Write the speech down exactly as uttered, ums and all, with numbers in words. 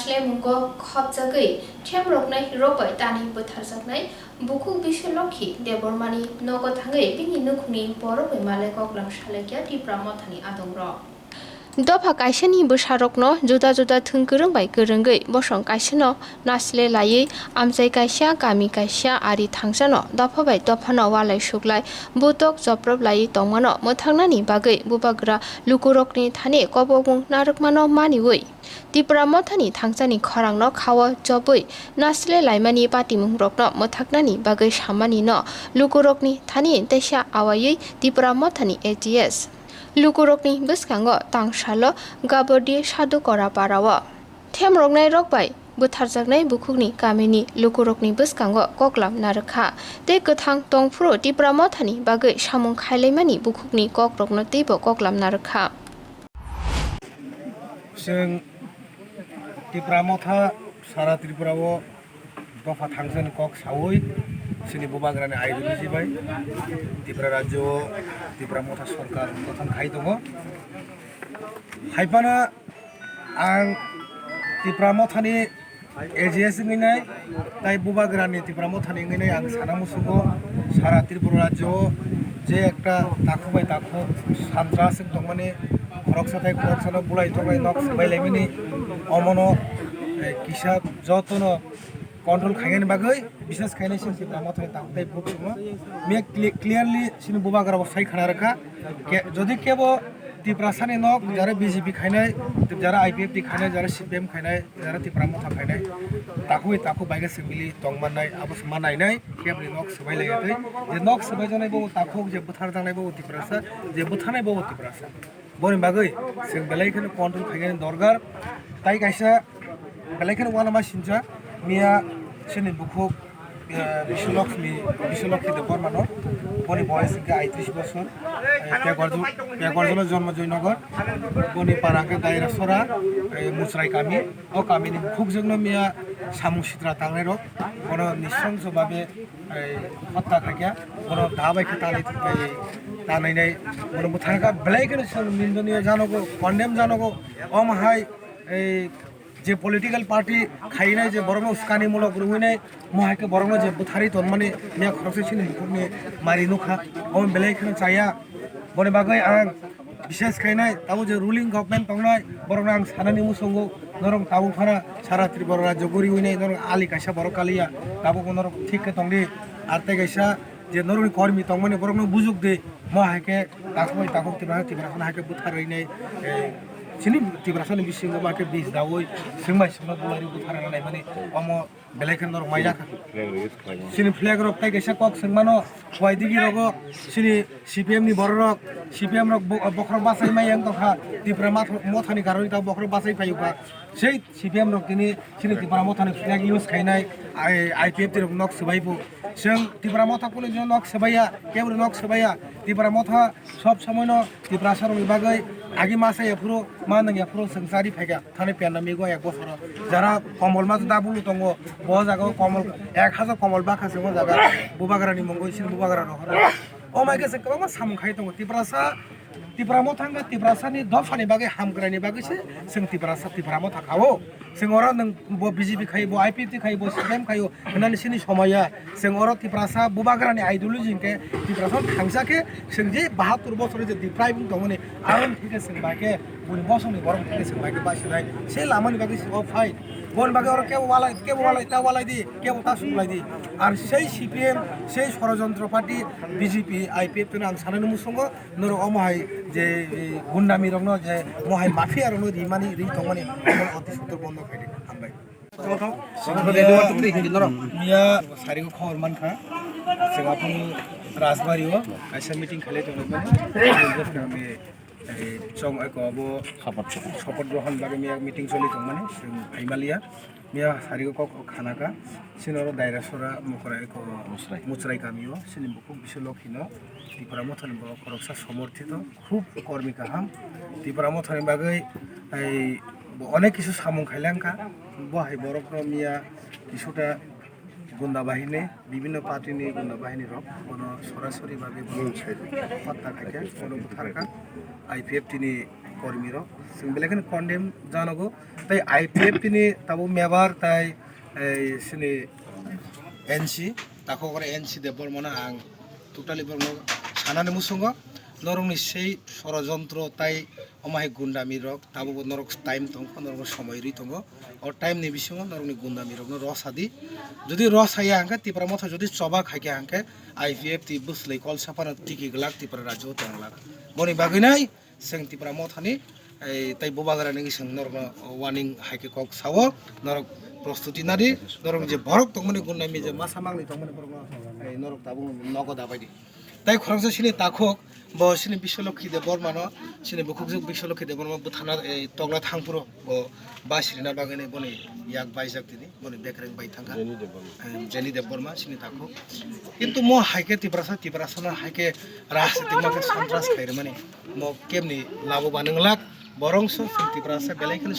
Chlemungo khopjagwi themroknai rok bai tanwi bwtharjaknai bukhuk Biswalokhi Debbarmani nogo thangwi bini nukhungni borok bai malai koklam salaikha Tipra Mothani adongrok. Dopha kaisani bwsarokno juda juda thwng kwrwng bai kwrwngwi bosong kaisano nasle laiwi amchai kaisa, kami kaisa, ari thangsano dopha bai dophano walai suklai butok joprop laiwi tongmano mwthaknani bagwi bubagra lukurokni thani kobokmung narwkmano maniwi Tipra Mothani thangsani khorangno khao chobwi nasle laimani patimungrokno mwthaknani bagwi samani no lukurokni thani teisa awaiwi Tipra Mothani A G S lukurokni bwskango tangsalo Gabodi Sadhu Kora parao themroknai rok bai bwtharjaknai bukhukni kamini lukurokni bwskango koklam narwkha tei kwthang tongphuru Tipra Mothani bagwi samung khailaimani bukhukni kokrokno teibo koklam narwkha. Chwng Tipra Motha sara Tripura o dopha thangsani kok sawi chini bubagrani ideology bai Tripura rajyo o Tipra Motha sorkar gothon khai tongo. Haiphano ang Tipra Mothani A G S wngwi nai, tai bubagrani Tipra Mothani wngwi nai ang sana musugo sara Tripura rajyo o je ekta takhuk bai takhuk santras wng tongmani, khoroksa tai khoroksano bulai tongwi nok swbai laimani, omono, eh, kisa jotono control khainani bagwi bises khainai chini Tipra Mothani takhuk tai bukhuk tongma. Miya cle-, clearly chini bubagra bo sai khana rwkha. Ke-, jodi kebo Tiprasani nok jara B J P khainai, jara I P F T khainai, jara C P M khainai, jara Tipra Motha khainai, takhuk bai takhuk bai khe chwng bili tong mannai, abo se ma nainai, keboni nok swbai lai twi, je nok swbai jaknai bo takhuk, je bwthar jaknai bo Tiprasa, je bwtharnai bo Tiprasa. Boni bagwi chwng belai kheno control khainani dorkar. Tai kaisa belai kheno uanama sincha miya chini bukhuk, eh, Biswalokhi, Biswalokhi Debbarmano. Boni boyes hwnkhe aitris bosor. Eh, Pekwarjul, Pekwarjulo jonmo Joynagar. Boni para hwnkhe Dairasora, eh, Muchrai kami. O kamini bukhukjwkno miya samung sitra tangnairok bono nisongso babe ei hotta khaikha, bono da bai khe tanwi thangbai tanwi nai, bono bwthangkha, belai kheno chwng nindoniyo janogo, condemn janogo, omo hai ei je political party khainai je borokno uskani mulok rwinai, mo hai khe borokno je bwtharwi tonmani miya khoroksa chini bukhukni mari nukha, omo belai kheno chaya, boni bagwi ang bises khainai, tabuk je ruling government tongnai, borokno ang sanani muchungo, norok tabuk phano sara Tripura rajyo guriwi nai, norok ali kaisa borok kaliya, tabuk norok thik khe tongdi, ar tei kaisa je norokni kormi tongmani borokno bujukdi, mo hai khe takhuk bai takhuk Tiprasa, Tiprasano hai khe bwtharwi nai, eh, chini Tiprasani bisingo ma khe bis dawi, swngbai swngno bulai rwi bwtharwi naimani, omo belai khe norok mai jakha. Chini flag rok tai kaisa kok swngmano, Waidigi rogo, chini C P M ni borok rok, C P M rok bo-, bokhorok bachai mai yang tongkha, Tipra Motha-, Mothani karwi ta bokhorok bachai phaiyukha. Sei C P M rok tini chini Tipra Mothani flag use khainai, I-, I P F T rok nok swbai bo. Chwng Tipra Motha kunu jino nok swbaiya, kebri nok swbaiya, Tipra Motha sob somoino Tiprasa rokni bagwi agi masa yaphuru, ma nang yaphuru chwng chari phaikha. Thani pandemic o ek bosoro jara komol ma da bulu tongo, bo jaga o komol ek hajar komol bakha se o jaga bubagra ni mungwi sin bubagra rohor. O mai khe se kwbangma samung khai tongo Tiprasa, Tipra Motha wngkha Tiprasa ni dopha ni bagwi hamkrai ni bagwi se chwng Tiprasa Tipra Motha kha o. Chwng oro nwng bo B J P khai bo I P F T khai bo C P M khai o hwnani sini somaya. Chwng oro Tiprasa bubagra ni ideology hinkhe Tiprasa thangsa khe chwng je bahatur bosor je deprive wng tongmani aro hinkhe chwng bai khe buni bosongni borok thangwi chwng bai khe baisinai. Se lamani bagwi se o phai. Boni bagwi oro kebo walai, kebo walai, ta walai di, kebo ta suklai di. Ar sei C P M, sei sorojontro party, B J P, I P F T no ang sanani musungo, norok omo hai je, e, gundami rokno je, mo hai mafia rokno rimani, ri tongmani, omo oti sottor bondo khai di. Hambai. Miya, miya sarigo khobor mankha. Singapore Rajbari o kaisa meeting khalai tongmani. Ei, chong eko abo support, support grohon bagwi miya meeting choli tongmani, chwng phaimaliya. Miya sarigo kok khana kha, chini oro Dairasora Mokora eko Muchrai. Muchrai kamio, chini bukhuk Biswalokhi no Tipra Mothani borok khoroksa somorthito, khub kormi kaham. Tipra Mothani bagwi, ei, bo onek kisu samung khailangkha, bo hai borokno miya kisuta gunda bahini, bibhinno party ni gunda bahini rok bono sorasori bhabe bono hotta khaikha, bono butharkha. I P F T ni kormi rok, chwng belai kheno condemn janogo. Tai I P F T ni tabuk member tai ei sini N C, takhuk oro N C Debbarma no ang totally borokno sanani muchungo, norokni sei sorojontro tai omo hai gundami rok tabukbo norok time tongkha, norok somoi rwi tongo. O time ni bisingo norokni gundami rokno rw sadi. Jodi rw saya hwnkhe Tipra Motha jodi choba khaikha hwnkhe I P F T bwslai kol saphano tiki glak Tipra rajyo o tong glak. Boni bagwi nai chwng Tipra Mothani, ei, tei Bubagra ni chwng norokno warning hai khe kok sao, norok prostuti nadi, norok je borok tongmani gundami je masa mangni tongmani borokno, ei, norok tabuk nogo dabai di. Tai khoroksa sini takhuk, bo sini Biswalokhi Debbarma no, sini bukhukjwk Biswalokhi Debbarma bwthana, ei, tokla thangphuru bo bas rina bagwi boni yak baijak tini, boni bekreng bai thangkha. Jenny Debbarma. Eh, Jenny Debbarma sini takhuk. Kintu mo hai khe Tiprasa, Tiprasa no hai khe rajniti ma khe santras khairwmani. Mo kemni labo ba nwnglak, borongso chwng Tiprasa belai kheno